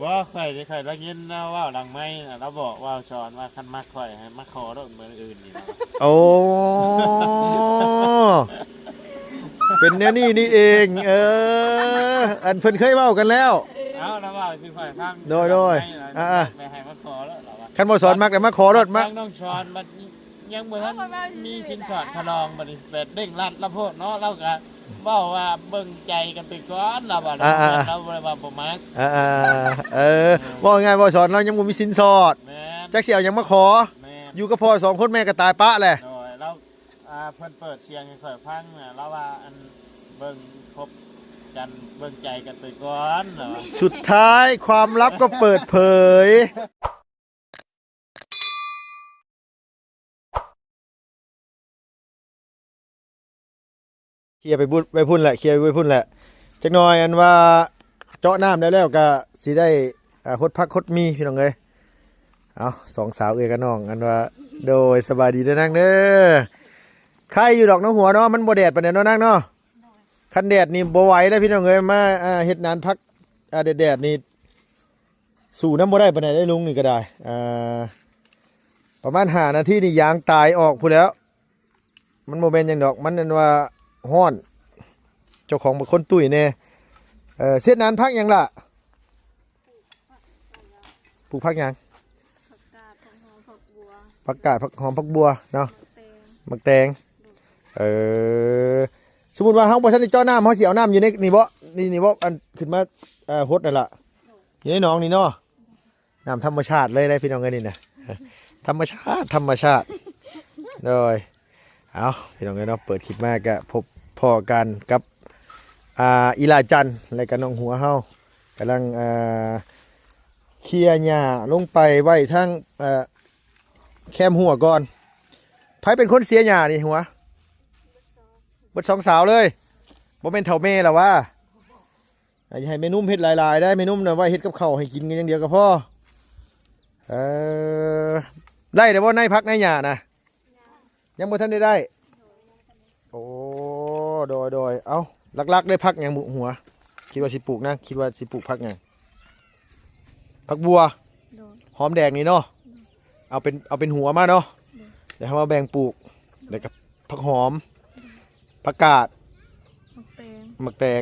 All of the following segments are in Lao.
ບໍ່ ຂ້ອຍ ຂ້ອຍໄດ້ຍິນລາວເວົ້າຫຼັງໄມນະ ລາວບອກ ເວົ້າສອນວ່າ ຄັນມັກຂ້ອຍໃຫ້ມາຂໍໂລດມື້ອື່ນນີ້. ໂອ້ ເປັນແນວນີ້ນີ້ເອງ. ເອີ ອັນເພິ່ນເຄີຍເວົ້າກັນແລ້ວ. ເອົາ ລາວເວົ້າສູ່ຂ້ອຍຟັງ. ໂດຍ ໂດຍ ຫຼັງໄມນະ ອ່າໆ ແບບໃຫ້ມາຂໍໂລດ ລາວວ່າ ຄັນບໍ່ສອນມັກແລ້ວມາຂໍໂລດ. ມາ ທາງນ້ອງສອນບັດ ຍັງບໍ່ທັນມີສິນສອດຂະລອງ ບັດນີ້ແບບເລັ່ງລັດລາວໂພດເນາະ. ລາວກະເວົ້າວ່າເບິ່ງໃຈກັນໄປກ່ອນ ລາວວ່າ. ອ່າໆ ລາວບໍ່ໄດ້ວ່າບໍ່ມັກ. ອ່າໆ ເອີ ເອີ ເວົ້າງ່າຍໆ ບໍ່ສອນ ລາວຍັງບໍ່ມີສິນສອດ. ແມ່ນ. ຈັກຊິເອົາຫຍັງມາຂໍ. ແມ່ນ. ຢູ່ກັບພໍ່ສອງຄົນ ແມ່ກໍຕາຍປະແຫຼະ. ໂດຍ ລາວ ອ່າ ເພິ່ນເປີດສຽງໃຫ້ຂ້ອຍຟັງນະ ລາວວ່າ ອັນ ເບິ່ງຄົບກັນ ເບິ່ງໃຈກັນໄປກ່ອນ ລາວວ່າ. ສຸດທ້າຍຄວາມລັບກໍເປີດເຜີຍ. ເຄຍໄປບຸ- ໄປພຸ້ນແຫຼະ ເຄຍໄປພຸ້ນແຫຼະ. ຈັກໜ່ອຍ ອັນວ່າເຈາະນ້ຳແລ້ວໆ ກະຊິໄດ້ ອ່າ ຫົດຜັກຫົດໝີ່ ພີ່ນ້ອງເອີຍ. ເອົາ ສອງສາວເອື້ອຍກັບນ້ອງ ອັນວ່າ ໂດຍ ສະບາຍດີເດີນາງເດີ. ໄຄຢູ່ດອກເນາະຫົວເນາະ ມັນບໍ່ແດດປານໃດເນາະນາງເນາະ. ຄັນແດດນີ້ບໍ່ໄຫວແລ້ວ ພີ່ນ້ອງເອີຍ. ມາ ອ່າ ເຮັດນານພັກ ອ່າ ແດດໆນີ້ ສູ້ນຳບໍ່ໄດ້ປານໃດເດ້ ລຸງນີ້ກໍໄດ້. ອ່າ ປະມານຫ້ານາທີນີ້ ຢາງຕາຍອອກພຸ້ນແລ້ວ. ມັນບໍ່ແມ່ນຫຍັງດອກ ມັນອັນວ່າຮ້ອນ. ເຈົ້າຂອງເປັນຄົນຕຸ້ຍແດ່. ເອີ ເຮັດນານ ຜັກຫຍັງລະ? ປູກຜັກຫຍັງ? ຜັກກາດ ຜັກຫອມ ຜັກບົວ. ຜັກກາດ ຜັກຫອມ ຜັກບົວເນາະ. ໝາກແຕງ ໝາກແຕງ. ເອີ ສົມມຸດວ່າເຮົາບໍ່ທັນໄດ້ເຈາະນ້ຳ ເຮົາຊິເອົານ້ຳຢູ່ໃນນີ້ບໍ່? ນີ້ ນີ້ບໍ່? ອັນຂຶ້ນມາ ເອີ ຫົດນັ້ນລະ ຢູ່ໃນໜອງນີ້ເນາະ. ນ້ຳທຳມະຊາດເລີຍເດ້ ພີ່ນ້ອງເອີຍ ນີ້ນະ ທຳມະຊາດ ທຳມະຊາດ. ໂດຍ ເອົາ ພີ່ນ້ອງເອີຍເນາະ ເປີດຄລິບມາກະພົບພໍ້ກັນກັບ ອ່າ ອີຫຼ້າຈັນ ແລະກະນ້ອງຫົວເຮົາ ກຳລັງ ອ່າ ເຄຍຫຍ້າລົງໄປໄວ້ທາງ ເອີ ແຄມຮົ້ວກ່ອນ. ໃຜເປັນຄົນເຊຍຫຍ້ານີ້ຫົວ? ເບິດສອງສາວເລີຍ ບໍ່ແມ່ນເຖົ້າແມ່ລະຫວາ? ອ່າ ຢ່າໃຫ້ແມ່ນຸ່ມເຮັດຫຼາຍໆໄດ໋ ແມ່ນຸ່ມນະໄວ້ເຮັດກັບເຂົ້າໃຫ້ກິນກັນຢ່າງດຽວກໍພໍ. ເອີ ໄດ້ແລ້ວບໍ່ ໃນຜັກໃນຫຍ້ານະ? ຍັງບໍ່ທັນໄດ້ໄດ້. ໂອ້ ໂດຍໆ ເອົ້າ ຫຼັກໆໄດ້ຜັກຫຍັງບຸຫົວ? ຄິດວ່າຊິປູກນະ ຄິດວ່າຊິປູກຜັກຫຍັງ? ຜັກບົວ. ໂດຍ. ຫອມແດງນີ້ເນາະ. ໂດຍ. ເອົາເປັນ ເອົາເປັນຫົວມາເນາະ. ໂດຍ. ແລ້ວເຮົາມາແບ່ງປູກ. ໂດຍ. ແລ້ວກໍຜັກຫອມ. ໂດຍ. ຜັກກາດ ໝາກແຕງ ໝາກແຕງ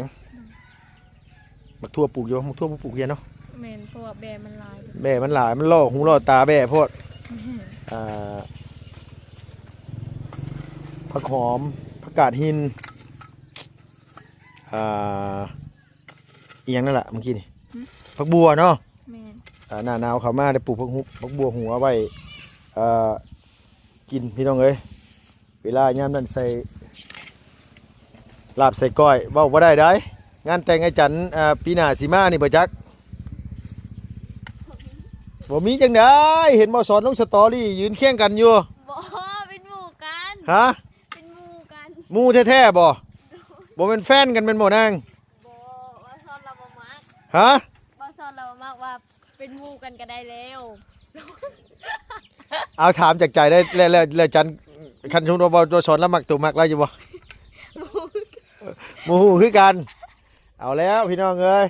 ອືມ ໝາກຖົ່ວປູກຢູ່ ໝາກຖົ່ວບໍ່ປູກເຮືອນເນາະ. ແມ່ນ ເພາະວ່າແບ້ມັນຫຼາຍ ແບ້ມັນຫຼາຍ ມັນຫຼໍ່ຫູຫຼໍ່ຕາແບ້ໂພດ. ແມ່ນ ອ່າ ຜັກຫອມ ຜັກກາດຫີນ ອ່າ ອີ່ຫຍັງນັ້ນລະເມື່ອກີ້ນີ້ ຫື ຜັກບົວເນາະ. ແມ່ນ ອ່າ ໜ້າໜາວເຂົ້າມາໄດ້ປູກຜັກຫຸ ຜັກບົວຫົວໄວ້ ເອີ ກິນ ພີ່ນ້ອງເອີຍ. ເວລາຍາມນັ້ນໃສ່ລາບໃສ່ກ້ອຍ ເວົ້າບໍ່ໄດ້ໃດ໋. ງານແຕ່ງອາຈານ ອ່າ ປີໜ້າຊິມານີ້ບໍ່ຈັກ ບໍ່ມີຈັ່ງໃດ ເຫັນບໍ່ສອນລົງສະຕໍຣີຢືນຄຽງກັນຢູ່. ບໍ່ ເປັນໝູ່ກັນ. ຮະ? ເປັນໝູ່ກັນ. ໝູ່ແທ້ໆບໍ່? ໂດຍ. ບໍ່ແມ່ນແຟນກັນແມ່ນບໍ່ນາງ? ບໍ່ ບ່າວສອນລາວບໍ່ມັກ. ຮະ? ບ່າວສອນລາວບໍ່ມັກວ່າ ເປັນໝູ່ກັນກໍໄດ້ແລ້ວ. ເອົາ ຖາມຈາກໃຈໄດ້ ແລ້ວ ແລ້ວ ແລ້ວຈັນ ຄັນສົມມຸດວ່າບ່າວສອນລາວມັກໂຕ ມັກລາວຢູ່ບໍ່? ບໍ່ຮູ້ຄືກັນ. ເອົາແລ້ວພີ່ນ້ອງເອີຍ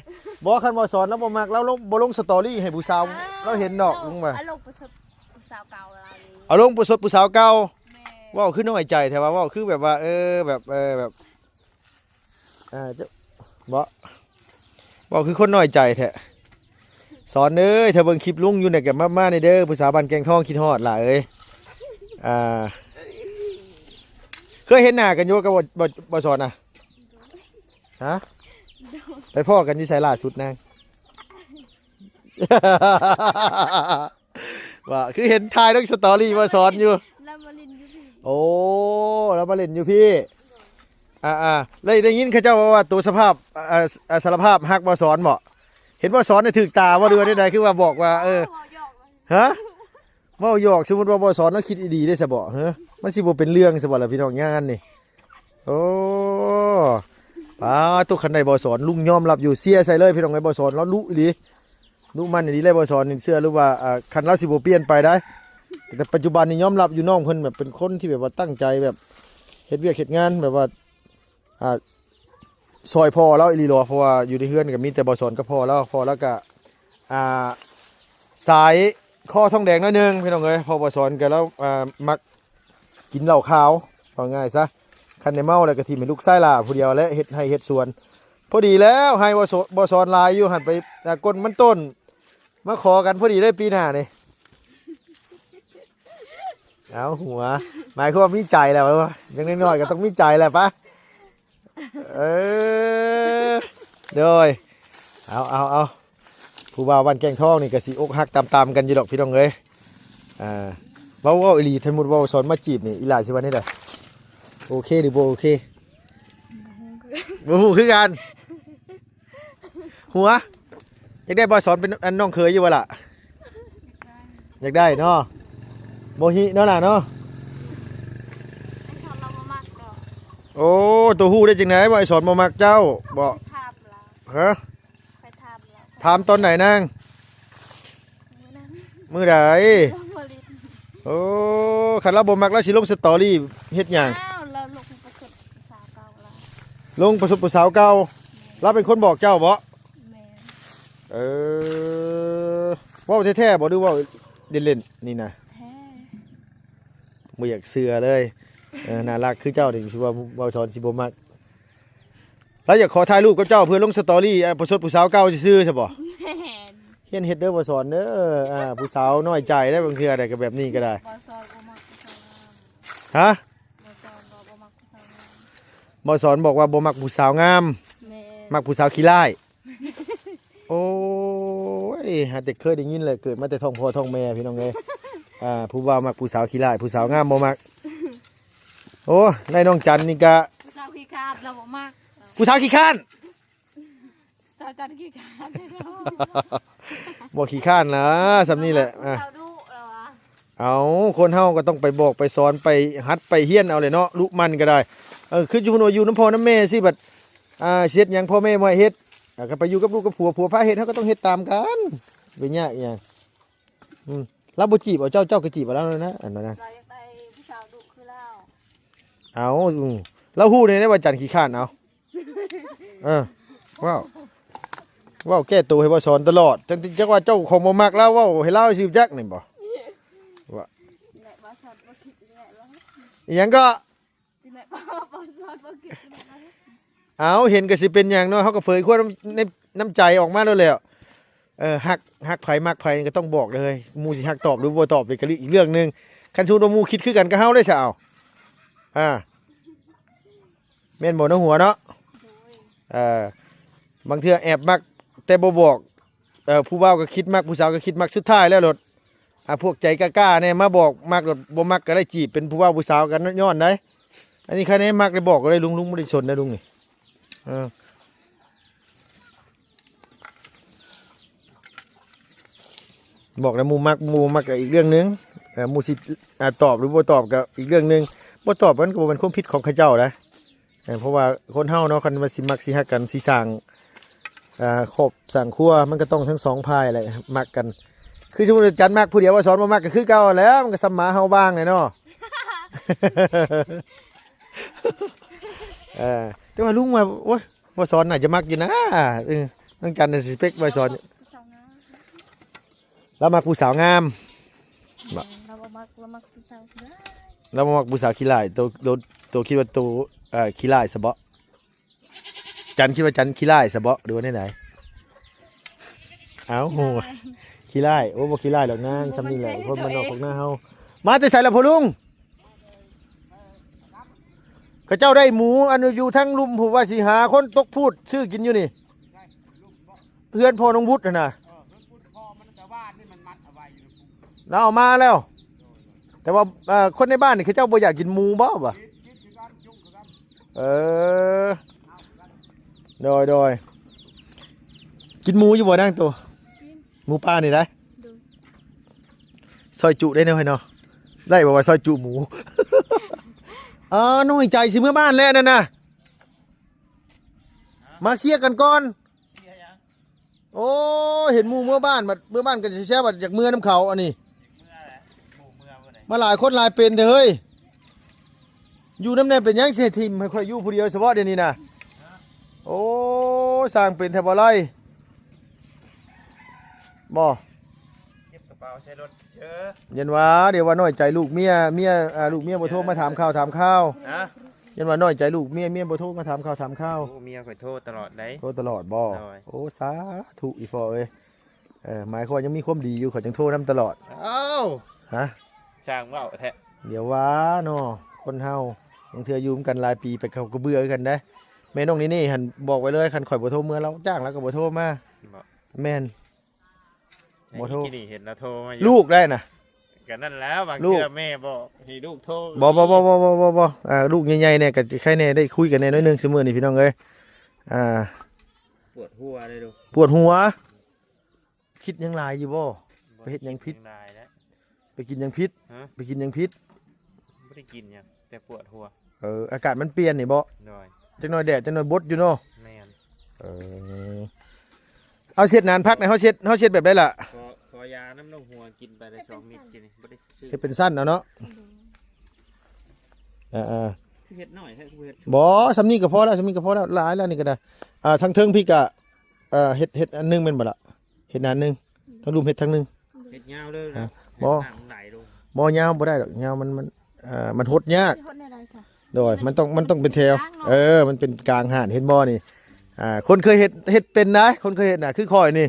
ບໍ່ ຄັນບ່າວສອນລາວບໍ່ມັກ ລາວລົງ ບໍ່ລົງສະຕໍຣີໃຫ້ຜູ້ສາວ ເອີ ລາວເຫັນດອກ ເອົາ ລຸງວ່າ ເອົາລົງປະຊົດຜູ້ສາວເກົ່າລາວນີ້ ເອົາລົງປະຊົດຜູ້ສາວເກົ່າ. ແມ່ນ ເວົ້າຄືນ້ອຍໃຈແທ້ວ່າ ເວົ້າຄືແບບວ່າ ເອີ ແບບ ເອີ ແບບ ອ່າ ເຈົ້າ ບໍ່ ເວົ້າຄືຄົນນ້ອຍໃຈແທ້. ສອນເອີຍ ຖ້າເບິ່ງຄລິບລຸງຢູ່ນີ້ກໍມາ ມາແດ່ເດີ ຜູ້ສາວບ້ານແກ້ງທອງ ຄິດຮອດຫຼາຍເອີຍ. ອ່າ ເຄີຍເຫັນໜ້າກັນຢູ່ກັບ ບໍ່ ບໍ່ ບໍ່ສອນນະ? ຮະ? ໄປພໍ້ກັນຢູ່ໃສລ່າສຸດນາງ? ວ່າ ຄືເຫັນຖ່າຍລົງສະຕໍຣີວ່າສອນຢູ່ ລາວມາຫຼິ້ນຢູ່ພີ້. ໂອ້ ລາວມາຫຼິ້ນຢູ່ພີ້. ອ່າໆ ໄດ້ ໄດ້ຍິນເຂົາເຈົ້າເວົ້າວ່າ ໂຕສະພາບ ອ່າ ອ່າ ສາລະພາບຮັກບໍ່ສອນບໍ? ເຫັນບໍ່ສອນນີ້ຖືກຕາບໍ່ ຫຼືວ່າແນວໃດ? ຄືວ່າບອກວ່າ ເອີ ເວົ້າຫຍອກ ຮະ? ເວົ້າຫຍອກ ສົມມຸດວ່າບໍ່ສອນລາວຄິດອີ່ຫຼີເດ້ຊະບໍ? ຮະ? ມັນຊິບໍ່ເປັນເລື່ອງຊະບໍລະພີ່ນ້ອງ ງານນີ້. ໂອ້ ປາໂຕ ຄັນໄດ້ບໍ່ສອນ ລຸງຍອມຮັບຢູ່ ເຊຍໃສ່ເລີຍພີ່ນ້ອງເອີຍ. ບໍ່ສອນລາວດຸອີ່ຫຼີ ດຸໝັ່ນອີ່ຫຼີເລີຍ ບໍ່ສອນນີ້ ເຊື່ອຫຼືວ່າ ອ່າ ຄັນລາວຊິບໍ່ປ່ຽນໄປໄດ໋. ແຕ່ປັດຈຸບັນນີ້ຍອມຮັບຢູ່ ນ້ອງເພິ່ນແບບເປັນຄົນທີ່ແບບວ່າຕັ້ງໃຈແບບເຮັດວຽກເຮັດງານ ແບບວ່າ ອ່າ ຊ່ອຍພໍ່ລາວອີ່ຫຼີໂລດ ເພາະວ່າຢູ່ໃນເຮືອນກໍມີແຕ່ບໍ່ສອນກັບພໍ່ລາວ ພໍ່ລາວກໍ ອ່າ ສາຍຄໍທອງແດງໜ້ອຍໜຶ່ງ ພີ່ນ້ອງເອີຍ ເພາະວ່າສອນກໍລາວ ອ່າ ມັກກິນເຫຼົ້າຂາວ ເວົ້າງ່າຍຊະ ຄັນໄດ້ເມົາແລ້ວກໍຖິ້ມໃຫ້ລູກຊາຍຫຼ້າຜູ້ດຽວແຫຼະ ເຮັດໄຮ່ເຮັດສວນ ພໍດີແລ້ວ ໄຮ່ບໍ່ສ- ບໍ່ສອນຫຼາຍຢູ່ຫັ້ນ ໄປ ອ່າ ກົ້ນມັນຕົ້ນ ມາຂໍກັນພໍດີເລີຍປີໜ້ານີ້. ເອົາ ຫົວ ໝາຍຄວາມວ່າມີໃຈແລ້ວ ຢ່າງນ້ອຍໆກໍຕ້ອງມີໃຈແຫຼະປະ. ເອີ ໂດຍ ເອົາ ເອົາ ເອົາ ຜູ້ບ່າວບ້ານແກ້ງທອງນີ້ກໍຊິອົກຫັກຕາມໆກັນຢູ່ດອກ ພີ່ນ້ອງເອີຍ. ອ່າ ເວົ້າ ເວົ້າອີ່ຫຼີ ສົມມຸດວ່າສອນມາຈີບນີ້ ອີ່ຫຼ້າຊິວ່າແນວໃດ? ໂອເຄຫຼືບໍ່ໂອເຄ? ບໍ່ຮູ້ຄືກັນ. ຫົວ ຢາກໄດ້ບ່າວສອນເປັນອັນນ້ອງເຂີຍຢູ່ບໍ່ລະ? ຢາກໄດ້ເນາະ ບໍ່ຫິເນາະຫຼ້າເນາະ. ອ້າຍສອນລາວບໍ່ມັກດອກ. ໂອ້ ໂຕຮູ້ໄດ້ຈັ່ງໃດວ່າອ້າຍສອນບໍ່ມັກເຈົ້າບໍ? ຖາມລາວ. ຮະ? ຂ້ອຍຖາມລາວ. ຖາມຕອນໃດນາງ? ມື້ນັ້ນ. ມື້ໃດ? ລາວບໍ່ຫຼິ້ນ. ໂອ້ ຄັນລາວບໍ່ມັກລາວຊິລົງສະຕໍຣີເຮັດຫຍັງ? ອ້າວ ລາວລົງປະຊົດຜູ້ສາວເກົ່າລາວ. ລົງປະຊົດຜູ້ສາວເກົ່າ? ແມ່ນ. ລາວເປັນຄົນບອກເຈົ້າບໍ? ແມ່ນ. ເອີ ເວົ້າແທ້ໆບໍ ຫຼືເວົ້າຫຼິ້ນໆນີ້ນະ? ແທ້. ບໍ່ຢາກເຊື່ອເລີຍ. ເອີ ໜ້າລັກຄືເຈົ້ານີ້ ຄືວ່າບ່າວສອນຊິບໍ່ມັກ. ລາວຢາກຂໍຖ່າຍຮູບກັບເຈົ້າເພື່ອລົງສະຕໍຣີ ປະຊົດຜູ້ສາວເກົ່າຊື່ໆຊະບໍ? ແມ່ນ. ຮຽນເຮັດເດີບ່າວສອນເດີ. ອ່າ ຜູ້ສາວນ້ອຍໃຈໄດ໋ ບາງເທື່ອໃດ໋ກໍແບບນີ້ກໍໄດ້. ບ່າວສອນບໍ່ມັກຜູ້ສາວງາມ. ຮະ? ບ່າວສອນບໍ່ມັກຜູ້ສາວງາມ. ບ່າວສອນບອກວ່າບໍ່ມັກຜູ້ສາວງາມ. ແມ່ນ. ມັກຜູ້ສາວຂີ້ລ້າຍ. ໂອ້ຍ ຫາແຕ່ເຄີຍໄດ້ຍິນແຫຼະ ເກີດມາແຕ່ທ້ອງພໍ່ທ້ອງແມ່ ພີ່ນ້ອງເອີຍ. ອ່າ ຜູ້ບ່າວມັກຜູ້ສາວຂີ້ລ້າຍ ຜູ້ສາວງາມບໍ່ມັກ. ໂອ້ ໄດ້ນ້ອງຈັນນີ້ກະ ຜູ້ສາວຂີ້ຄ້ານລາວບໍ່ມັກ. ຜູ້ສາວຂີ້ຄ້ານ? ສາວຈັນຂີ້ຄ້ານ. ບໍ່ຂີ້ຄ້ານນະ ສ່ຳນີ້ແຫຼະ. ຜູ້ສາວດຸລາວວ່າ. ເອົາ ຄົນເຮົາກໍຕ້ອງໄປບອກໄປສອນ ໄປຫັດໄປຮຽນເອົາແຫຼະເນາະ ດຸໝັ່ນກໍໄດ້. ເອີ ຄືຢູ່ ຢູ່ນຳພໍ່ນຳແມ່ຊີ້ບັດ ອ່າ ຊິເຮັດຫຍັງພໍ່ແມ່ບໍ່ໃຫ້ເຮັດ ອ່າ ກໍໄປຢູ່ກັບລູກກັບຜົວ ຜົວພາເຮັດ ເຮົາກໍຕ້ອງເຮັດຕາມກັນ ຊິໄປຍາກອີຫຍັງ. ອືມ ລາວບໍ່ຈີບເອົາເຈົ້າ ເຈົ້າກໍຈີບເອົາລາວນັ້ນນະ ອັນນັ້ນນະ. ລາວຢາກໄດ້ຜູ້ສາວດຸຄືລາວ. ເອົາ ອືມ ລາວຮູ້ແນ່ວ່າຈັນຂີ້ຄ້ານ ເອົາ. ເອີ ເວົ້າ ເວົ້າແກ້ໂຕໃຫ້ບ່າວສອນຕະຫຼອດ ຈັ່ງ ຈັ່ງວ່າເຈົ້າຂອງບໍ່ມັກລາວ ເວົ້າໃຫ້ລາວຊື່ຈັກນີ້ບໍ? ວ່າ ແລະ ບ່າວສອນບໍ່ຄິດແລ້ວ ອີຫຍັງກໍ? ຊິແມ່ນ ບ່າວສອນບໍ່ຄິດແລ້ວ. ເອົາ ເຫັນກໍຊິເປັນຫຍັງເນາະ ເຮົາກໍເຜີຍຄວາມໃນ ໃນ ໃນໃຈອອກມາໂລດແລ້ວ. ເອີ ຮັກ ຮັກໃຜມັກໃຜກໍຕ້ອງບອກເດີເຮີ້ຍ ໝູ່ຊິຮັກຕອບຫຼືບໍ່ຕອບນີ້ກໍອີກເລື່ອງໜຶ່ງ. ຄັນສົມມຸດວ່າໝູ່ຄິດຄືກັນກັບເຮົາເດ້ຊະ ເອົາ ອ່າ ແມ່ນບໍ່ນ້ອງຫົວເນາະ? ໂດຍ. ເອີ ບາງເທື່ອແອບມັກແຕ່ບໍ່ບອກ ເອີ ຜູ້ບ່າວກໍຄິດມັກ ຜູ້ສາວກໍຄິດມັກ ສຸດທ້າຍແລ້ວໂລດ ອ່າ ພວກໃຈກ້າໆແນ່ ມາບອກມັກໂລດ ບໍ່ມັກກໍໄດ້ຈີບເປັນຜູ້ບ່າວຜູ້ສາວກັນຍ້ອນໃດ. ອັນນີ້ຄັນໃຫ້ມັກໄດ້ບອກກໍໄດ້ ລຸງ ລຸງບໍ່ໄດ້ສົນນະລຸງນີ້ ເອີ. ບອກແລ້ວໝູ່ມັກ ໝູ່ບໍ່ມັກກໍອີກເລື່ອງໜຶ່ງ ເອີ ໝູ່ຊິ ອ່າ ຕອບຫຼືບໍ່ຕອບກໍອີກເລື່ອງໜຶ່ງ. ບໍ່ຕອບມັນກໍບໍ່ແມ່ນຄວາມຜິດຂອງເຂົາເຈົ້າໃດ ເອີ ເພາະວ່າຄົນເຮົາເນາະ ຄັນວ່າຊິມັກຊິຮັກກັນ ຊິສ້າງ ເອີ ຄອບສ້າງຄົວ ມັນກໍຕ້ອງທັງສອງຝ່າຍແຫຼະ ມັກກັນ. ຄືສົມມຸດວ່າຈັນມັກຜູ້ດຽວ ວ່າສອນບໍ່ມັກກໍຄືເກົ່າຫັ້ນແຫຼະ ມັນກໍສ່ຳໝາເຫົ່າບ້າງແຫຼະເນາະ. ເອີ ແຕ່ວ່າລຸງວ່າ ໂອ້ຍ ບໍ່ສອນໜ້າຈະມັກຢູ່ນະ. ເອີ ນ້ອງຈັນນະ ສະເປັກບໍ່ສອນ ສາວງາມ ລາວມັກຜູ້ສາວງາມ. ແມ່ນ ລາວບໍ່ມັກ ລາວມັກຜູ້ສາວຂີ້ລ້າຍ ລາວບໍ່ມັກຜູ້ສາວຂີ້ລ້າຍ. ໂຕ ໂຕ ໂຕຄິດວ່າໂຕ ເອີ ຂີ້ລ້າຍຊະບໍ? ຈັນຄິດວ່າຈັນຂີ້ລ້າຍຊະບໍ ຫຼືວ່າແນວໃດ? ເອົ້າ ໂຫ ຂີ້ລ້າຍ. ໂອ້ ບໍ່ຂີ້ລ້າຍດອກນາງ ບໍ່ ສ່ຳນີ້ແຫຼະ ໝັ້ນໃຈ ຄົນບ້ານນອກ ໃຈ ຂອງນາເຮົາ. ມາແຕ່ໃສລະພໍ່ລຸງ? ເຂົາເຈົ້າໄດ້ໝູ ອັນຢູ່ທາງລຸ່ມພຸ້ນ ວ່າຊິຫາຄົນຕົກພູດຊື້ກິນຢູ່ນີ້ ເຮືອນພໍ່ນ້ອງວຸດຫັ້ນນະ. ເອີ ເຮືອນພຸ້ນພໍ່ມັນ ແຕ່ວ່ານີ້ມັນມັດເອົາໄວ້ຢູ່ ລາວເອົາມາແລ້ວ ແຕ່ວ່າ ເອີ ຄົນໃນບ້ານນີ້ເຂົາເຈົ້າບໍ່ຢາກກິນໝູບໍ່ວະ? ກິນ ກິນຄືກັນ ຈຸຄືກັນ. ເອີ ເອົາຄືກັນ. ໂດຍ ໂດຍ. ກິນໝູຢູ່ບໍ່ນາງໂຕ? ກິນ ໝູປ່ານີ້ໄດ໋. ໂດຍ. ຊອຍຈຸໄດ້ແນວໃດເນາະ ໄດ້ບໍ່ວ່າຊອຍຈຸໝູ? ເອີ ນ້ອຍໃຈ ຊິເມືອບ້ານແລ້ວນັ້ນນະ ມາເຄຍກັນກ່ອນ. ໂອ້ ເຫັນໝູ່ເມືອບ້ານ ບັດເມືອບ້ານກໍຊິແຊວ ບັດຢາກເມືອນຳເຂົາ. ອັນນີ້ ເມືອແຫຼະ ໝູ່ເມືອບໍ່ໄດ້ ມາຫຼາຍຄົນຫຼາຍເປັນແທ້ເຮີ້ຍ. ຢູ່ນຳແດ່ ເປັນຫຍັງຊິໃຫ້ຖິ້ມໃຫ້ຂ້ອຍຢູ່ຜູ້ດຽວຊະບໍດຽວນີ້ນະ? ໂອ້ ສ້າງເປັນແທ້ບໍ່ໄລ. ບໍ່ ເກັບກະເປົາໃສ່ລົດເຊີ. ຢ້ານວ່າ ດຽວວ່ານ້ອຍໃຈລູກເມຍ ເມຍ ອ່າ ລູກເມຍບໍ່ໂທມາຖາມຂ່າວຖາມຄາວ. ຮະ? ຢ້ານວ່ານ້ອຍໃຈລູກເມຍ ເມຍບໍ່ໂທມາຖາມຂ່າວຖາມຄາວ. ໂອ້ ເມຍຂ້ອຍໂທຕະຫຼອດໃດ໋. ໂທຕະຫຼອດບໍ່? ໂດຍ. ໂອ້ ສາທຸ ອີ່ພໍ່ເອີຍ. ເອີ ໝາຍຄວາມວ່າຍັງມີຄວາມດີຢູ່ ຂ້ອຍຈຶ່ງໂທນຳຕະຫຼອດ. ອ້າວ ຮະ? ຊ່າງເວົ້າແທ້. ດຽວວ່າເນາະ ຄົນເຮົາ ບາງເທື່ອຢູ່ນຳກັນຫຼາຍປີໄປ ເຂົາກໍເບື່ອຄືກັນເດ້. ແມ່ນ້ອງນີ່ນີ້ຫັ້ນບອກໄວ້ເລີຍ ຄັນຂ້ອຍບໍ່ໂທເມືອລາວຈ້າງ ລາວກໍບໍ່ໂທມາ. ບໍ່? ແມ່ນ. ບໍ່ໂທ. ກີ້ນີ້ເຫັນລາວໂທມາຢູ່ ລູກໄດ້ນະ. ກໍນັ້ນແຫຼະ ບາງເທື່ອແມ່ບອກໃຫ້ລູກໂທ. ບໍ່ ບໍ່ ບໍ່ ບໍ່ ບໍ່ ບໍ່ ອ່າ ລູກໃຫຍ່ໆແດ່ກໍໃຄແດ່ ໄດ້ຄຸຍກັນແດ່ໜ້ອຍໜຶ່ງຊຸມື້ນີ້ ພີ່ນ້ອງເອີຍ. ອ່າ ປວດຫົວເດ້ລູກ ປວດຫົວ. ຄິດຫຍັງຫຼາຍຢູ່ບໍ່? ໄປເຮັດຫຍັງຜິດ? ບໍ່ໄດ້ຄິດຫຍັງຫຼາຍແລ້ວ. ໄປກິນຫຍັງຜິດ? ຮະ? ໄປກິນຫຍັງຜິດ? ບໍ່ໄດ້ກິນຫຍັງ ແຕ່ປວດຫົວ. ເອີ ອາກາດມັນປ່ຽນນີ້ບໍ? ໂດຍ. ຈັກໜ້ອຍແດດ ຈັກໜ້ອຍບົດຢູ່ເນາະ. ແມ່ນ. ເອີ ເອົາເຊັດໜານຜັກນະ ເຮົາເຊັດ ເຮົາເຊັດແບບໃດລະ? ຂໍ ຂໍຢານຳນ້ອງຫົວກິນໄປໄດ້ສອງເມັດກິນນີ້ ບໍ່ໄດ້ຊື້. ເຮັດເປັນຊັ້ນເອົາເນາະ. ໂດຍ. ເອີໆ ຄືເຮັດໜ້ອຍແທ້ ຄືບໍ່ເຮັດ ບໍ່ ສ່ຳນີ້ກໍພໍແລ້ວ ສ່ຳນີ້ກໍພໍແລ້ວ ຫຼາຍແລ້ວນີ້ກໍໄດ້. ອ່າ ທາງເທິງພີ້ກະ ເອີ ເຮັດ ເຮັດອັນໜຶ່ງແມ່ນບໍ່ລະ? ເຮັດໜ້າໜຶ່ງ ອືມ ທາງລຸ່ມເຮັດທາງໜຶ່ງ. ເຮັດຍາວເລີຍ. ຮະ? ບໍ່ ເຮັດໜ້າມັນຫຼາຍໂລ. ບໍ່ ຍາວບໍ່ໄດ້ດອກ ຍາວມັນ ມັນ ເອີ ມັນຫົດຍາກ. ຊິຫົດແນວໃດຊະ? ໂດຍ ມັນຕ້ອງ ມັນຕ້ອງເປັນແຖວ. ເອີ ມັນເປັນກາງຫັ້ນ ເຫັນບໍ່ນີ້? ອ່າ ຄົນເຄີຍເຮັດ ເຮັດເປັນນະ ຄົນເຄີຍເຮັດນະ ຄືຂ້ອຍນີ້.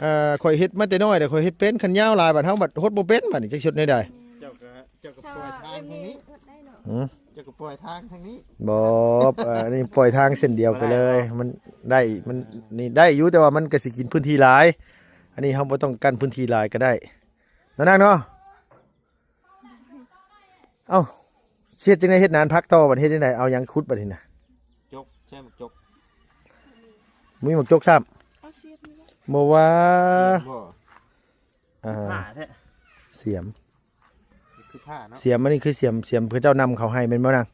ເອີ ຂ້ອຍເຮັດມາແຕ່ນ້ອຍແລ້ວ ຂ້ອຍເຮັດເປັນ. ຄັນຍາວຫຼາຍ ບາດເຮົາບັດຫົດບໍ່ເປັນ ບາດນີ້ຈັກຊິເຮັດແນວໃດ? ເຈົ້າກໍ ເຈົ້າກໍປ່ອຍທາງທາງນີ້. ຫື? ເຈົ້າກໍປ່ອຍທາງທາງນີ້. ບໍ່ ເອີ ອັນນີ້ປ່ອຍທາງເສັ້ນດຽວໄປເລີຍ. ມັນໄດ້ ມັນນີ້ໄດ້ຢູ່ ແຕ່ວ່າມັນກໍຊິກິນພື້ນທີ່ຫຼາຍ. ອັນນີ້ເຮົາບໍ່ຕ້ອງການພື້ນທີ່ຫຼາຍກໍໄດ້ເນາະນາງເນາະ. ເອົ້າ ຊິເຮັດຈັ່ງໃດ? ເຮັດໜານຜັກຕໍ່ບັດ ເຮັດຈັ່ງໃດ? ເອົາຫຍັງຂຸດບັດນີ້ນະ? ຈົກ ໃຊ້ໝາກຈົກ. ມີໝາກຈົກຊ້ຳ. ເອົາສຽມນີ້ແຫຼະ. ບໍ່ວ່າ ສຽມບໍ່? ອ່າ ຄືຜ້າແທ້ ສຽມ ຄືຜ້າເນາະ. ສຽມ ອັນນີ້ຄືສຽມ ສຽມເຂົາເຈົ້ານຳເຂົ້າໄຮ່ແມ່ນບໍ່ນາງ?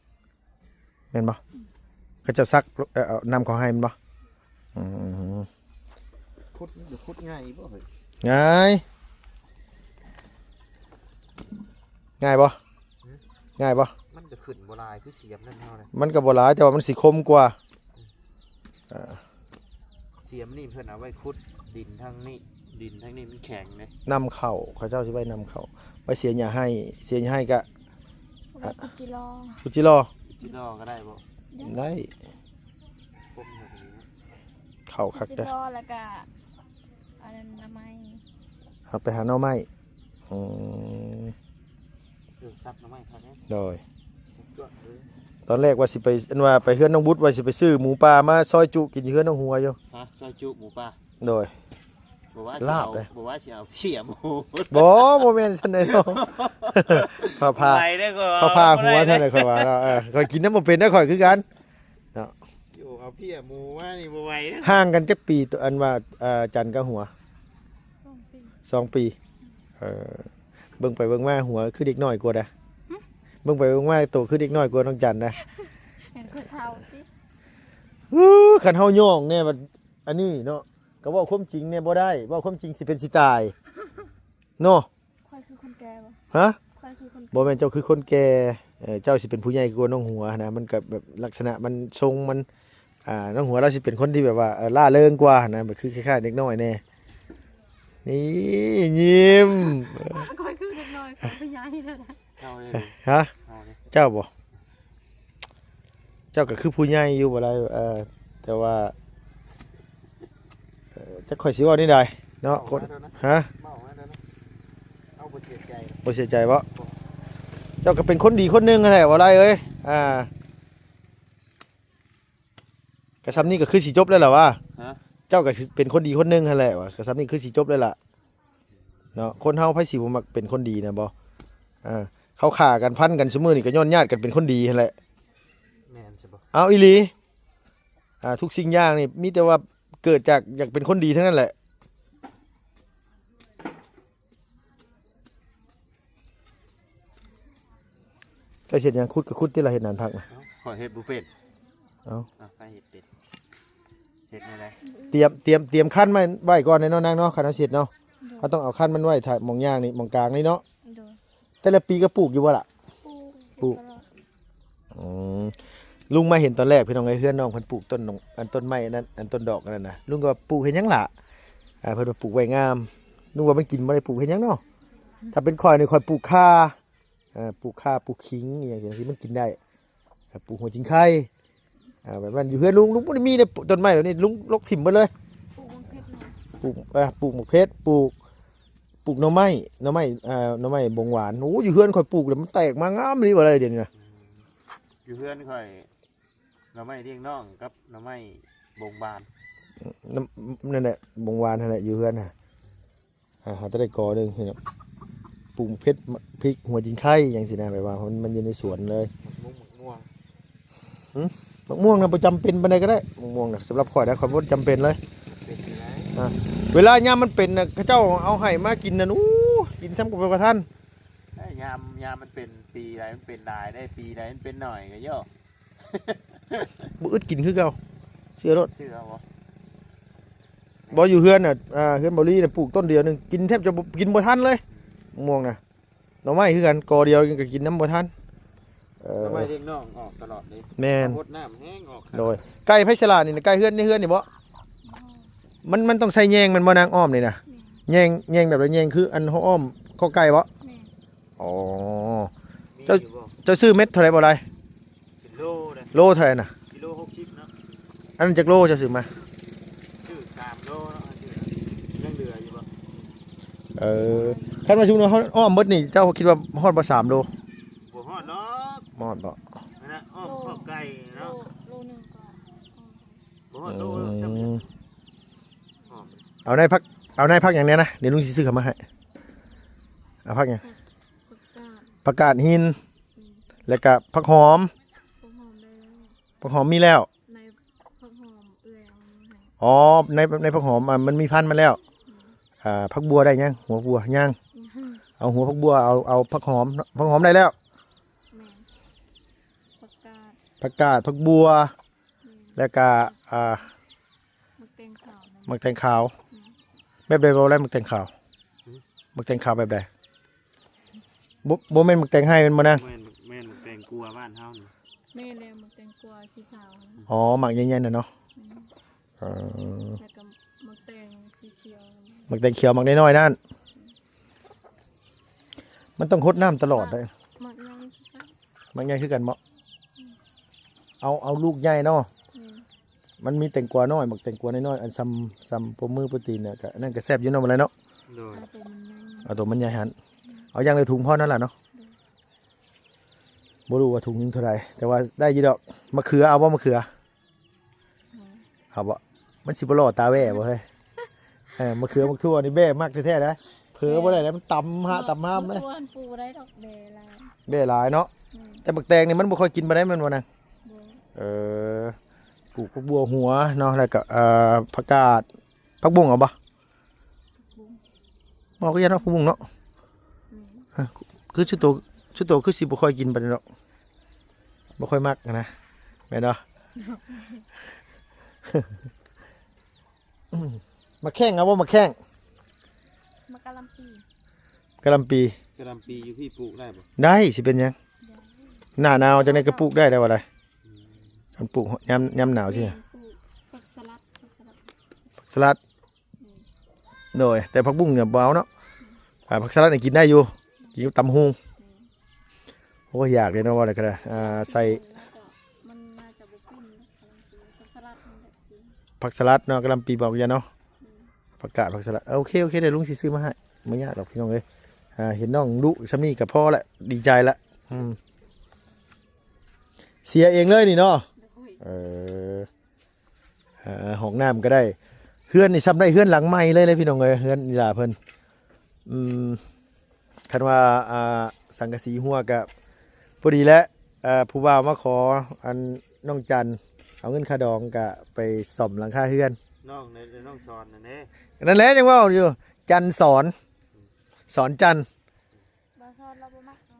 ແມ່ນບໍ່? ເຂົາເຈົ້າສັກ ເອີ ເອົານຳເຂົ້າໄຮ່ແມ່ນບໍ່? ອືມ ຂຸດ ມັນຈະຂຸດງ່າຍບໍ່ເຮີ້ຍ? ງ່າຍ ງ່າຍບໍ່? ຫື? ງ່າຍບໍ່? ມັນຈະຂຶ້ນບໍ່ຫຼາຍຄືສຽມນັ້ນເຮົານະ. ມັນກໍບໍ່ຫຼາຍ ແຕ່ວ່າມັນຊິຄົມກວ່າ. ອ່າ ສຽມນີ້ເພິ່ນເອົາໄວ້ຂຸດດິນທາງນີ້ ດິນທາງນີ້ມັນແຂງເດ້. ນຳເຂົ້າ ເຂົາເຈົ້າຊິໄວ້ນຳເຂົ້າ ໄວ້ເສຍຫຍ້າໄຮ່ ເສຍຫຍ້າໄຮ່ກະ ເອົາໄວ້ຂຸດຈິລໍ ຂຸດຈິລໍ. ຂຸດຈິລໍກໍໄດ້ບໍ່? ໄດ້ ໄດ້ ຄົມເຂົ້າກັນດີເນາະ. ເຂົ້າຄັກເດີ ຈິລໍ ແລ້ວກະອັນນັ້ນໜໍ່ໄມ້ ເອົາໄປຫາໜໍ່ໄມ້. ອືມ ເອີ ສັບໜໍ່ໄມ້ເຂົາເດ້. ໂດຍ ສຸດຍອດເລີຍ. ຕອນແລກວ່າຊິໄປ ອັນວ່າໄປເຮືອນນ້ອງບຸດ ວ່າຊິໄປຊື້ໝູປ່າມາຊອຍຈຸກິນຢູ່ເຮືອນນ້ອງຫົວຢູ່. ຮະ? ຊອຍຈຸໝູປ່າ? ໂດຍ. ບໍ່ວ່າ ລາບເດ້ ບໍ່ວ່າຊິເອົາເພຍໝູ. ບໍ່ ບໍ່ແມ່ນຊັ້ນໃດເນາະ. ພາ ພາ ບໍ່ໄຫວເດ້ຂ້ອຍ ພາ ພາຫົວ ບໍ່ໄຫວເດ້ ເທົ່າໃດຂ້ອຍວ່າເນາະ. ເອີ ຂ້ອຍກິນນຳບໍ່ເປັນເດ້ ຂ້ອຍຄືກັນເນາະ. ໂອ້ ເອົາເພຍໝູມານີ້ບໍ່ໄຫວເດ້. ຫ່າງກັນຈັກປີ ໂຕ ອັນວ່າ ເອີ ຈັນກັບຫົວ? ສອງປີ ສອງປີ. ເອີ ເບິ່ງໄປເບິ່ງມາຫົວຄືເດັກນ້ອຍກວ່າໃດ໋. ຫຶ? ເບິ່ງໄປເບິ່ງມາໂຕຄືເດັກນ້ອຍກວ່ານ້ອງຈັນໃດ໋. ເຫັນຄົນເຖົ້າຕິ. ຫື ຄັນເຮົາຍ້ອງແດ່ບັດ ອັນນີ້ເນາະ ກໍເວົ້າຄວາມຈິງແດ່ບໍ່ໄດ້ ເວົ້າຄວາມຈິງຊິເປັນຊິຕາຍເນາະ. ຂ້ອຍຄືຄົນແກ່ບໍ່? ຮະ? ຂ້ອຍຄືຄົນແກ່ ບໍ່ແມ່ນ ເຈົ້າຄືຄົນແກ່. ເອີ ເຈົ້າຊິເປັນຜູ້ໃຫຍ່ກວ່ານ້ອງຫົວນະ ມັນກໍແບບລັກສະນະມັນ ຊົງມັນ ອ່າ ນ້ອງຫົວລາວຊິເປັນຄົນທີ່ແບບວ່າ ເອີ ລ່າເລີງກວ່ານະ ແບບຄືຄ້າຍໆເດັກນ້ອຍແດ່. ນີ້ຍິ້ມ. ຂ້ອຍຄືເດັກນ້ອຍ ຂ້ອຍຜູ້ໃຫຍ່ແລ້ວນະ. ເຈົ້າເດ້ ຮະ? ເຈົ້າເດ້ ເຈົ້າບໍ່? ເຈົ້າກໍຄືຜູ້ໃຫຍ່ຢູ່ບໍ່ໄດ້ ເອີ ແຕ່ວ່າ ເອີ ຈັກຂ້ອຍຊິເວົ້າແນວໃດເນາະ ຄົນ ເວົ້າມາເດີນະ ຮະ? ເວົ້າມາເດີນະ ເອົາ ບໍ່ເສຍໃຈ ບໍ່ເສຍໃຈບໍ່? ບໍ່. ເຈົ້າກໍເປັນຄົນດີຄົນໜຶ່ງຫັ້ນແຫຼະ ບໍ່ໄດ້ເອີຍ. ອ່າ ກໍສ່ຳນີ້ກໍຄືຊິຈົບແລ້ວລະວ່າ. ຮະ? ເຈົ້າກໍເປັນຄົນດີຄົນໜຶ່ງຫັ້ນແຫຼະວ່າ ກໍສ່ຳນີ້ຄືຊິຈົບແລ້ວລະ. ເນາະ ຄົນເຮົາໃຜຊິບໍ່ມັກເປັນຄົນດີນະບໍ່? ເອີ ເຂົາຂ້າກັນຟັນກັນຊຸມື້ນີ້ກໍຍ້ອນຍາດກັນເປັນຄົນດີຫັ້ນແຫຼະ. ແມ່ນຊະບໍ່? ເອົາ ອີ່ຫຼີ. ອ່າ ທຸກສິ່ງຢ່າງນີ້ມີແຕ່ວ່າເກີດຈາກຢາກເປັນຄົນດີທັງນັ້ນແຫຼະ. ເຈົ້າເຮັດຫຍັງ? ຂຸດກໍຂຸດຕິລະ ເຮັດນານຜັກນະ. ເອົ້າ ຂ້ອຍເຮັດບໍ່ເປັນ. ເອົ້າ ອ່ະ ໃຜເຮັດເປັນ? ເຮັດແນວໃດ? ຕຽມ ຕຽມ ຕຽມຄັນມາໄວ້ກ່ອນເນາະນາງເນາະ ຄັນເຮົາເຮັດເນາະ. ໂດຍ. ເຮົາຕ້ອງເອົາຄັນມັນໄວ້ຖ້າໝ່ອງຍ່າງນີ້ ໝ່ອງກາງນີ້ເນາະ. ໂດຍ. ແຕ່ລະປີກໍປູກຢູ່ບໍ່ລະ? ປູກ ປູກ ປູກຕະຫຼອດ. ອືມ ລຸງມາເຫັນຕອນແລກ ພີ່ນ້ອງເອີຍ ເຮືອນນ້ອງເພິ່ນປູກຕົ້ນ ອັນຕົ້ນໄມ້ອັນນັ້ນ ອັນຕົ້ນດອກອັນນັ້ນນະ ລຸງກໍວ່າ ປູກເຮັດຫຍັງລະ? ອ່າ ເພິ່ນວ່າ ປູກໄວ້ງາມ. ນຶກວ່າມັນກິນບໍ່ໄດ້ ປູກເຮັດຫຍັງເນາະ? ຖ້າເປັນຂ້ອຍນີ້ ຂ້ອຍປູກຂ່າ ເອີ ປູກຂ່າ ປູກຂີງ ອີ່ຫຍັງຈັ່ງຊີ້ ມັນກິນໄດ້. ເອີ ປູກຫົວຈິງໄຄ ເອີ ແບບນັ້ນ. ຢູ່ເຮືອນລຸງ ລຸງບໍ່ໄດ້ມີເດ້ ຕົ້ນໄມ້ແບບນີ້ ລຸງລົກຖິ້ມເບິດເລີຍ. ປູກໝາກເຜັດເນາະ ປູກ ເອີ ປູກໝາກເຜັດ ປູກ ປູກໜໍ່ໄມ້ ໜໍ່ໄມ້ ເອີ ໜໍ່ໄມ້ບົງຫວານ. ໂອ້ ຢູ່ເຮືອນຂ້ອຍປູກແລ້ວ ມັນແຕກມາງາມອີ່ຫຼີວ່າໄດ໋ ດຽວນີ້ນະ. ຢູ່ເຮືອນຂ້ອຍ ໜໍ່ໄມ້ລ້ຽງນ້ອງກັບໜໍ່ໄມ້ບົງຫວານ ນຳ ນັ້ນແຫຼະ ບົງຫວານຫັ້ນແຫຼະ ຢູ່ເຮືອນນະ. ອ່າ ຫາແຕ່ໄດ້ກໍໜຶ່ງພີ່ນ້ອງ ປູກເຜັດ ພິກ ຫົວຈິງໄຄຫຍັງຊີ້ນະ ແບບວ່າມັນ ມັນຢູ່ໃນສວນເລີຍ. ໝາກມ່ວງ ໝາກມ່ວງ ຫຶ ໝາກມ່ວງນະບໍ່ຈຳເປັນປານໃດກໍໄດ້ ໝາກມ່ວງນະ. ສຳລັບຂ້ອຍນະ ຂ້ອຍບໍ່ຈຳເປັນເລີຍ ເປັນຢູ່ໄດ໋. ອ່າ ເວລາຍາມມັນເປັນນະ ເຂົາເຈົ້າເອົາໃຫ້ມາກິນນັ້ນ ໂອ້ ກິນຊ້ຳກໍບໍ່ທັນ. ເອີຍ ຍາມ ຍາມມັນເປັນ ປີໃດມັນເປັນຫຼາຍໄດ໋ ປີໃດມັນເປັນໜ້ອຍກໍໂຍ ບໍ່ອຶດກິນຄືເກົ່າ ເຊື່ອໂລດ. ເຊື່ອບໍ່? ບໍ່ ຢູ່ເຮືອນນະ ອ່າ ເຮືອນເບົາລີນະ ປູກຕົ້ນດຽວໜຶ່ງ ກິນແທບຈະບໍ່ ກິນບໍ່ທັນເລີຍ ໝາກມ່ວງນະ. ໜໍ່ໄມ້ຄືກັນ ກໍດຽວກໍກິນນຳບໍ່ທັນ. ເອີ ໜໍ່ໄມ້ລ້ຽງນ້ອງອອກຕະຫຼອດເດ້. ແມ່ນ ຫົດນ້ຳແຮງອອກ. ໂດຍ ໄກ່ໃຜສະຫຼາດນີ້ນະ ໄກ່ເຮືອນ ໃນເຮືອນນີ້ບໍ່? ມັນ ມັນຕ້ອງໃສ່ແຍງແມ່ນບໍ່ນາງ ອ້ອມນີ້ນະ? ແຍງ ແຍງແບບໃດ? ແຍງຄືອັນເຮົາອ້ອມຄອກໄກ່ບໍ່? ອໍ ເຈົ້າ ເຈົ້າຊື້ເມັດເທົ່າໃດບໍ່ໄດ້? ເປັນໂລເດ້. ໂລເທົ່າໃດນະ? ກິໂລຫົກສິບເນາະ. ອັນນັ້ນຈັກໂລເຈົ້າຊື້ມາ? ຊື້ສາມໂລເນາະ ຊື້ ຍັງເຫຼືອຢູ່ບໍ່? ເອີ ຄັນວ່າສົມມຸດວ່າເຮົາອ້ອມເບິດນີ້ ເຈົ້າຄິດວ່າຮອດບໍ່ສາມໂລ? ບໍ່ຮອດດອກ. ບໍ່ຮອດບໍ່? ນັ້ນນະ ອ້ອມຄອກໄກ່ເນາະ ໂລ ໂລໜຶ່ງກໍ ບໍ່ຮອດໂລ ອືມ ຊ້ຳນີ້ ອ້ອມ. ເອົາໃນຜັກ ເອົາໃນຜັກຫຍັງແດ່ນະ? ດຽວລຸງຊິຊື້ເຂົ້າມາໃຫ້. ເອົາຜັກຫຍັງ? ຜັກ ຜັກກາດ ຜັກກາດຫີນ ອືມ ແລ້ວກະຜັກຫອມ. ຜັກຫອມໄດ້ແລ້ວ ຜັກຫອມມີແລ້ວ. ໃນຜັກຫອມເອື້ອຍເອົາມາໃຫ້. ອໍ ໃນ ໃນຜັກຫອມ ອ່າ ມັນມີພັນມັນແລ້ວ. ອືມ ອ່າ ຜັກບົວໄດ້ຍັງ? ຫົວບົວຍັງ? ຍັງ. ເອົາຫົວຜັກບົວ ເອົາ ເອົາຜັກຫອມເນາະ ຜັກຫອມໄດ້ແລ້ວ. ແມ່ນ ຜັກກາດ ຜັກກາດ ຜັກບົວ ແມ່ນ ແລ້ວກະ ອ່າ ໝາກແຕງຂາວນະ ໝາກແຕງຂາວ. ອືມ ແບບໃດບໍ່ໄດ້ໝາກແຕງຂາວ? ຫຶ ໝາກແຕງຂາວແບບໃດ? ບໍ່ ບໍ່ແມ່ນໝາກແຕງໄຮ່ແມ່ນບໍ່ນາງ? ແມ່ນ ແມ່ນໝາກແຕງກົວບ້ານເຮົານີ້. ແມ່ນແລ້ວ ໝາກແຕງກົວສີຂາວ. ອໍ ໝາກໃຫຍ່ໆນະເນາະ. ອືມ ເອີ ແລ້ວກໍໝາກແຕງສີຂຽວ ໝາກແຕງຂຽວ ໝາກນ້ອຍໆນັ້ນ. ອືມ ມັນຕ້ອງຫົດນ້ຳຕະຫຼອດເດ້. ໝາກ ໝາກໃຫຍ່ຄືກັນ ໝາກໃຫຍ່ຄືກັນເບາະ? ອືມ ເອົາ ເອົາລູກໃຫຍ່ເນາະ. ແມ່ນ ມັນມີແຕງກວານ້ອຍ ໝາກແຕງກວານ້ອຍໆ ອັນຊ່ຳ ຊ່ຳໂປ້ມືໂປ້ຕີນນະ ກະ ອັນນັ້ນກະແຊບຢູ່ເນາະ ບໍ່ໄດ້ເນາະ. ໂດຍ ເອົາໂຕມັນໃຫຍ່ ເອົາໂຕມັນໃຫຍ່ຫັ້ນ. ອືມ ເອົາຢ່າງລະຖົງພໍນັ້ນລະເນາະ. ໂດຍ ບໍ່ຮູ້ວ່າຖົງໜຶ່ງເທົ່າໃດ ແຕ່ວ່າໄດ້ຢູ່ດອກ. ມະເຂືອເອົາບໍ່? ມະເຂືອ ອືມ ເອົາບໍ່? ມັນຊິບໍ່ຫຼໍ່ຕາແຫວ່ບໍ່ເຮີ້ຍ? ເອີ ມະເຂືອ ໝາກຖົ່ວນີ້ແຫວ່ມັກແທ້ໆນະ ເຜີບໍ່ໄດ້ແລ້ວ ມັນຕຳຫະຕຳຫ້າມເລີຍ. ໝາກຖົ່ວຫັ້ນປູກບໍ່ໄດ້ດອກ ແຫວ່ຫຼາຍ ແຫວ່ຫຼາຍເນາະ. ອືມ ແຕ່ໝາກແຕງນີ້ມັນບໍ່ຄ່ອຍກິນປານໃດແມ່ນບໍ່ນາງ? ບໍ່ ເອີ ປູກຜັກບົວຫົວເນາະ ແລ້ວກໍ ເອີ ຜັກກາດ ຜັກບຸ້ງເອົາບໍ່? ບໍ່ ບໍ່ກໍຢ່າເນາະ ຜັກບຸ້ງເນາະ. ແມ່ນ ເອີ ຄືຊຸໂຕ ຊຸໂຕຄືຊິບໍ່ຄ່ອຍກິນປານໃດດອກ ບໍ່ຄ່ອຍມັກນະ ແມ່ນບໍ່? ໝາກແຂ້ງເອົາບໍ່? ໝາກແຂ້ງ ໝາກກະຫຼ່ຳປີ ກະຫຼ່ຳປີ ກະຫຼ່ຳປີຢູ່ພີ້ປູກໄດ້ບໍ່? ໄດ້ ຊິເປັນຫຍັງ? ໄດ້ ໜ້າໜາວຈັ່ງໃດກໍປູກໄດ້ ໄດ້ວ່າໄດ໋. ອືມ ຄັນປູກຍາມ ຍາມໜາວຊີ້ ແມ່ນ ປູກຜັກສະຫຼັດ ຜັກສະຫຼັດ ຜັກສະຫຼັດ. ອືມ ໂດຍ ແຕ່ຜັກບຸ້ງນີ້ບໍ່ເອົາເນາະ. ອືມ ອ່າ ຜັກສະຫຼັດນີ້ກິນໄດ້ຢູ່ ອືມ ກິນກັບຕຳຫຸ່ງ. ອືມ ໂອ້ຍ ຢາກເລີຍເນາະ ວ່າແລ້ວກໍໄດ້ ອ່າ ໃສ່ ມັນໜ້າຈະບໍ່ກິນ ຜັກສະຫຼັດນີ້ແຫຼະກິນ ຜັກສະຫຼັດເນາະ ກະຫຼ່ຳປີບໍ່ຢາເນາະ. ອືມ ຜັກກາດ ຜັກສະຫຼັດ ໂອເຄ ໂອເຄ ດຽວລຸງຊິຊື້ມາໃຫ້ ບໍ່ຍາກດອກພີ່ນ້ອງເອີຍ. ອ່າ ເຫັນນ້ອງດຸຊ່ຳນີ້ກໍພໍລະ ດີໃຈລະ. ອືມ ເສຍເອງເລີຍນີ້ເນາະ. ໂດຍ ເອີ ອ່າ ຫ້ອງນ້ຳກໍໄດ້ ເຮືອນນີ້ຊ່ຳໄດ້ເຮືອນຫຼັງໃໝ່ເລີຍເລີຍພີ່ນ້ອງເອີຍ ເຮືອນອີ່ຫຼ້າເພິ່ນ. ອືມ ຄັນວ່າ ອ່າ ສັງກະສີຮົ່ວກໍພໍດີແຫຼະ ເອີ ຜູ້ບ່າວມາຂໍ ອັນ ນ້ອງຈັນ ເອົາເງິນຄ່າດອງກໍໄປສ້ອມຫຼັງຄາເຮືອນ. ນ້ອງໃດ ນ້ອງສອນນັ້ນເດ້ ນັ້ນແຫຼະ ຍັງເວົ້າຢູ່ ຈັນສອນ ສອນຈັນ. ບໍ່ສອນລາວບໍ່ມັກເຮົາ.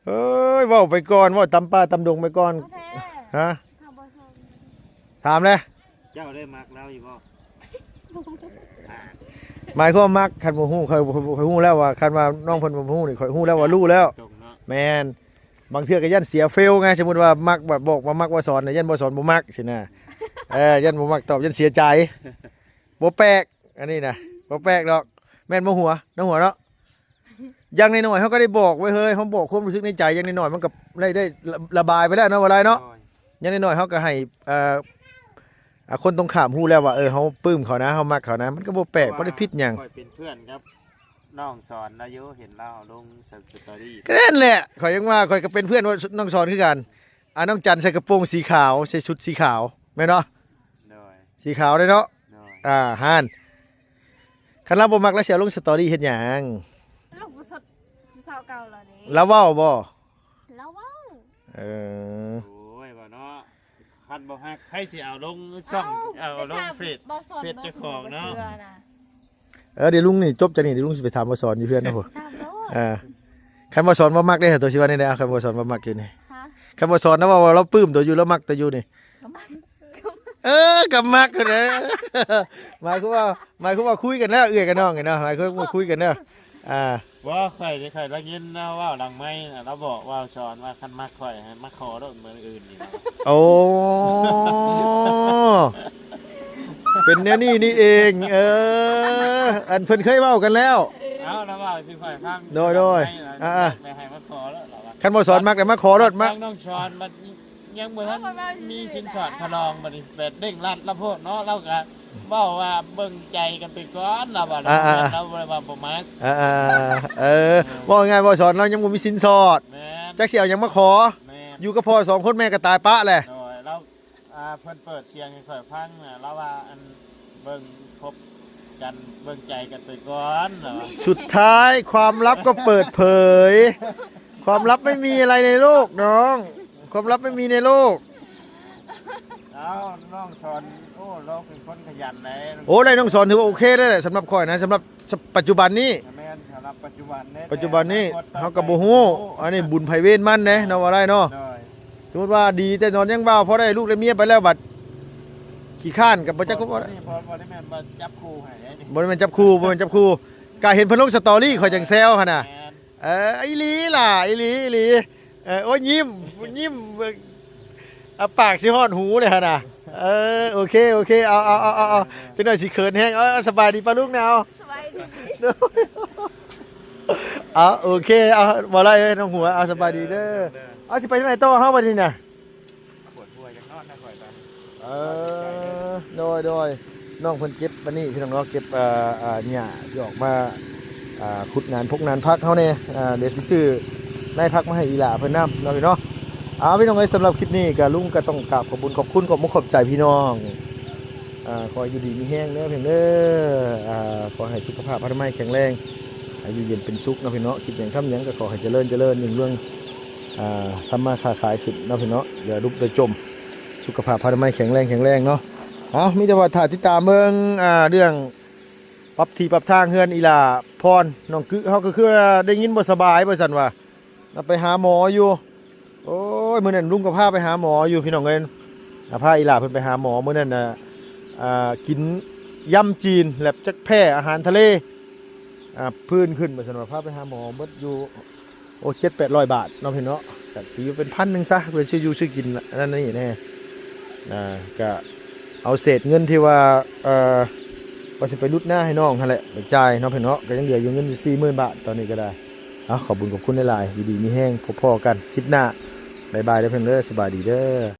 ເອີຍ ເວົ້າໄປກ່ອນ ເວົ້າຕາມປ່າຕາມດົງໄປກ່ອນ. ເອົາແທ້ ຮະ? ເຮົາບໍ່ສອນ ຖາມແຫຼະ ເຈົ້າໄດ້ມັກລາວຢູ່ບໍ່? ໝາຍຄວາມມັກ ຄັນບໍ່ຮູ້ ຂ້ອຍ ຂ້ອຍຮູ້ແລ້ວວ່າ ຄັນວ່ານ້ອງເພິ່ນບໍ່ຮູ້ນີ້ ຂ້ອຍຮູ້ແລ້ວວ່າຮູ້ແລ້ວ. ແມ່ນ ບາງເທື່ອກໍຢ້ານເສຍຟີລໄງ ສົມມຸດວ່າມັກ ແບບບອກວ່າມັກວ່າສອນ ຢ້ານບໍ່ສອນບໍ່ມັກຊີ້ນະ. ເອີ ຢ້ານບໍ່ມັກຕອບ ຢ້ານເສຍໃຈ. ບໍ່ແປກ ອັນນີ້ນະ ບໍ່ແປກດອກ. ແມ່ນບໍ່ຫົວ ນ້ອງຫົວເນາະ? ຢ່າງໜ້ອຍໆ ເຮົາກໍໄດ້ບອກໄວ້ເຮີຍ ເຮົາບອກຄວາມຮູ້ສຶກໃນໃຈ ຢ່າງໜ້ອຍໆ ມັນກໍໄດ້ ໄດ້ລະ ລະບາຍໄປແລ້ວເນາະ ບໍ່ຫຼາຍເນາະ. ໂດຍ ຢ່າງໜ້ອຍໆ ເຮົາກໍໃຫ້ ເອີ ອ່າ ຄົນຕົງຂ້າມຮູ້ແລ້ວວ່າ ເອີ ເຮົາປຶ້ມເຂົານະ ເຮົາມັກເຂົານະ ມັນກໍບໍ່ແປກ ບໍ່ໄດ້ຜິດຫຍັງ. ຂ້ອຍເປັນເພື່ອນກັບນ້ອງສອນລາວຢູ່ ເຫັນລາວລົງສະ ສະຕໍຣີ ກໍນັ້ນແຫຼະ ຂ້ອຍຍັງວ່າ ຂ້ອຍກໍເປັນເພື່ອນນ້ອງສອນຄືກັນ. ອ່າ ນ້ອງຈັນໃສ່ກະໂປງສີຂາວ ໃສ່ຊຸດສີຂາວ ແມ່ນບໍ່? ໂດຍ ສີຂາວເດ້ເນາະ. ໂດຍ ອ່າ ຫັ້ນ ຄັນລາວບໍ່ມັກ ລາວຊິເອົາລົງສະຕໍຣີເຮັດຫຍັງ? ລາວບໍ່ສົດ ຜູ້ສາວເກົ່າລາວເດ້. ລາວເວົ້າບໍ່? ລາວເວົ້າ. ເອີ ໂອ້ຍ ວ່າເນາະ ຄັນບໍ່ຮັກ ໃຜຊິເອົາລົງຊ່ອງ ເອົ້າ ເອົາລົງເຟສ ເຟສເຈົ້າຂອງເນາະ. ເອີ ດຽວລຸງນີ້ ຈົບຈາກນີ້ ດຽວລຸງຊິໄປຖາມບໍ່ສອນຢູ່ເຮືອນເນາະ. ຖາມໂລດ. ເອີ ຄັນບໍ່ສອນບໍ່ມັກເດ້ ໂຕຊິວ່າແນວໃດ? ຄັນບໍ່ສອນບໍ່ມັກຢູ່ນີ້ ຮະ? ຄັນບໍ່ສອນນະ ວ່າ ວ່າລາວປຶ້ມໂຕຢູ່ ລາວມັກໂຕຢູ່ນີ້. ກໍມັກ ກໍມັກ. ເອີ ກໍມັກຫັ້ນແຫຼະ ໝາຍຄວາມວ່າ ໝາຍຄວາມວ່າຄຸຍກັນແລ້ວ ເອື້ອຍກັບນ້ອງນີ້ເນາະ ໝາຍຄວາມວ່າຄຸຍກັນແລ້ວ. ອ່າ ບໍ່ ຂ້ອຍ ຂ້ອຍໄດ້ຍິນລາວເວົ້າຫຼັງໄມນະ ລາວບອກ ເວົ້າສອນວ່າ ຄັນມັກຂ້ອຍໃຫ້ມາຂໍໂລດມື້ອື່ນນີ້. ໂອ້ ເປັນແນວນີ້ນີ້ເອງ. ເອີ ອັນເພິ່ນເຄີຍເວົ້າກັນແລ້ວ. ເອົາ ລາວເວົ້າໃຫ້ຂ້ອຍຟັງ. ໂດຍ ໂດຍ ຫຼັງໄມນະ ອ່າໆ ໄປໃຫ້ມາຂໍໂລດ ລາວວ່າ ຄັນບໍ່ສອນມັກ ກໍມາຂໍໂລດ ມາ ທາງນ້ອງສອນບັດ ຍັງບໍ່ທັນມີສິນສອດຂະຫຼອງ ບັດນີ້ແບບເລັ່ງລັດລາວໂພດເນາະ. ລາວກໍເວົ້າວ່າເບິ່ງໃຈກັນໄປກ່ອນ ລາວວ່າ. ອ່າໆ ລາວບໍ່ໄດ້ວ່າບໍ່ມັກ. ອ່າໆ ເອີ ເອີ ເວົ້າງ່າຍໆ ບໍ່ສອນ ລາວຍັງບໍ່ມີສິນສອດ. ແມ່ນ ຈັກຊິເອົາຫຍັງມາຂໍ. ແມ່ນ ຢູ່ກັບພໍ່ສອງຄົນ ແມ່ກໍຕາຍປະແຫຼະ. ໂດຍ ລາວ ອ່າ ເພິ່ນເປີດສຽງໃຫ້ຂ້ອຍຟັງນະ ລາວວ່າ ອັນ ເບິ່ງ ຄົບກັນ ເບິ່ງໃຈກັນໄປກ່ອນ ລາວວ່າ. ສຸດທ້າຍຄວາມລັບກໍເປີດເຜີຍ. ຄວາມລັບໄມ່ມີອະໄລໃນໂລກນ້ອງ ຄວາມລັບໄມ່ມີໃນໂລກ. ເອົາ ນ້ອງສອນ ໂອ້ ລາວເປັນຄົນຂະຫຍັນໃດ໋. ໂອ້ ໄດ້ນ້ອງສອນຖືວ່າໂອເຄເລີຍແຫຼະ ສຳລັບຂ້ອຍນະ ສຳລັບ ສະ ປັດຈຸບັນນີ້. ແມ່ນ ສຳລັບປັດຈຸບັນເດ້ ປັດຈຸບັນນີ້ ແຕ່ອະນາຄົດຕໍ່ໄປ ເຮົາກໍບໍ່ຮູ້ ບໍ່ຮູ້ ອັນນີ້ບຸນໃຜເວນມັນເດ້ເນາະ ວ່າໄດ້ເນາະ. ໂດຍ ສົມມຸດວ່າດີແຕ່ນອນຍັງບ່າວ ພໍໄດ້ລູກໄດ້ເມຍໄປແລ້ວ ບັດຂີ້ຄ້ານກໍບໍ່ຈັກ. ບໍ່ ບໍ່ໄດ້ ບໍ່ ບໍ່ໄດ້ແມ່ນວ່າຈັບຄູ່ໃຫ້ເດ້ນີ້ ບໍ່ໄດ້ແມ່ນຈັບຄູ່ ບໍ່ແມ່ນຈັບຄູ່ ກະເຫັນເພິ່ນລົງສະຕໍຣີ ຂ້ອຍຈັ່ງແຊວຫັ້ນນະ. ແມ່ນ ເອີ ອີ່ຫຼີຫຼະ ອີ່ຫຼີ ອີ່ຫຼີ. ເອີ ໂອ້ຍ ຍິ້ມ ຍິ້ມ ເອີ ອາ ປາກຊິຮອດຫູເລີຍຫັ້ນນະ. ເອີ ໂອເຄ ໂອເຄ ເອົາ ເອົາ ເອົາ ເອົາ ເອີ ເອີ ຈັກໜ້ອຍຊິເຂີນແຮງ. ເອົາ ເອົາ ສະບາຍດີປ້າລຸງນະ ເອົາ. ສະບາຍດີ. ໂດຍ ເອົາ ໂອເຄ ເອົາ ບໍ່ໄດ້ເອີຍ ນ້ອງຫົວ ເອົາ ສະບາຍດີເດີ. ເອີ ເອີ ເອົາ ຊິໄປທາງໃດຕໍ່ເຮົາບັດນີ້ນະ? ປວດຫົວຢາກນອນນະຂ້ອຍຕອນນີ້. ເອີ ໂດຍ ໂດຍ ນ້ອງເພິ່ນເກັບອັນນີ້ພີ່ນ້ອງເນາະ ເກັບ ເອີ ເອີ ຫຍ້າຊິອອກມາ ອ່າ ຂຸດງານພົກງານຜັກເຮົາແດ່. ອ່າ ດຽວຊິຊື້ໃນຜັກມາໃຫ້ອີ່ຫຼ້າເພິ່ນນຳເນາະພີ່ນ້ອງ. ເອົາ ພີ່ນ້ອງເອີຍ ສຳລັບຄລິບນີ້ກໍລຸງກໍຕ້ອງກາບຂອບບຸນຂອບຄຸນ ຂອບມຸກຂອບໃຈພີ່ນ້ອງ. ອ່າ ຂໍໃຫ້ຢູ່ດີມີແຮງເດີພຽງເດີ. ອ່າ ຂໍໃຫ້ສຸຂະພາບອະນາໄມແຂງແຮງ ອາຍຸເຢັນເປັນສຸກເນາະພີ່ນ້ອງເນາະ. ຄິດຫຍັງທຳຫຍັງກໍຂໍໃຫ້ຈະເລີນ ຈະເລີນ ຮຸ່ງເຮືອງ ອ່າ ທຳມາຄ້າຂາຍຂຶ້ນເນາະພີ່ນ້ອງເນາະ. ຢ່າດຸບຢ່າຈົມ ສຸຂະພາບອະນາໄມແຂງແຮງ ແຂງແຮງເນາະ. ເອົາ ມີແຕ່ວ່າຖ້າຕິດຕາມເບິ່ງ ອ່າ ເລື່ອງປັບທີ່ປັບທາງເຮືອນອີ່ຫຼ້າພອນ ນ້ອງກຶ ເຮົາກໍຄືວ່າໄດ້ຍິນບໍ່ສະບາຍວ່າຊັ້ນວ່າ ນຳໄປຫາໝໍຢູ່. ໂອ້ຍ ມື້ນັ້ນລຸງກໍພາໄປຫາໝໍຢູ່ພີ່ນ້ອງເອີຍ. ອ່າ ພາອີ່ຫຼ້າເພິ່ນໄປຫາໝໍມື້ນັ້ນນະ. ອ່າ ກິນຢຳຈີນ ແລ້ວຈັກແພ້ອາຫານທະເລ ອ່າ ພື້ນຂຶ້ນວ່າຊັ້ນວ່າ ພາໄປຫາໝໍເບິດຢູ່ ໂອ້ ເຈັດແປດຮ້ອຍບາດເນາະພີ່ເນາະ. ກໍຕີວ່າເປັນພັນໜຶ່ງຊະ ເພື່ອຊື້ຢູ່ຊື້ກິນອັນນັ້ນນີ້ແດ່. ອ່າ ກະເອົາເສດເງິນທີ່ວ່າ ເອີ ວ່າຊິໄປຫຼຸດນາໃຫ້ນ້ອງຫັ້ນແຫຼະ ໄປຈ່າຍເນາະພີ່ເນາະ. ກໍຍັງເຫຼືອຢູ່ເງິນຢູ່ສີ່ໝື່ນບາດຕອນນີ້ກໍໄດ້. ເອົາ ຂອບບຸນຂອບຄຸນຫຼາຍໆ ຢູ່ດີມີແຮງ ພົບພໍ້ກັນຄລິບໜ້າ. ບາຍບາຍເດີເພິ່ນເດີ ສະບາຍດີເດີ.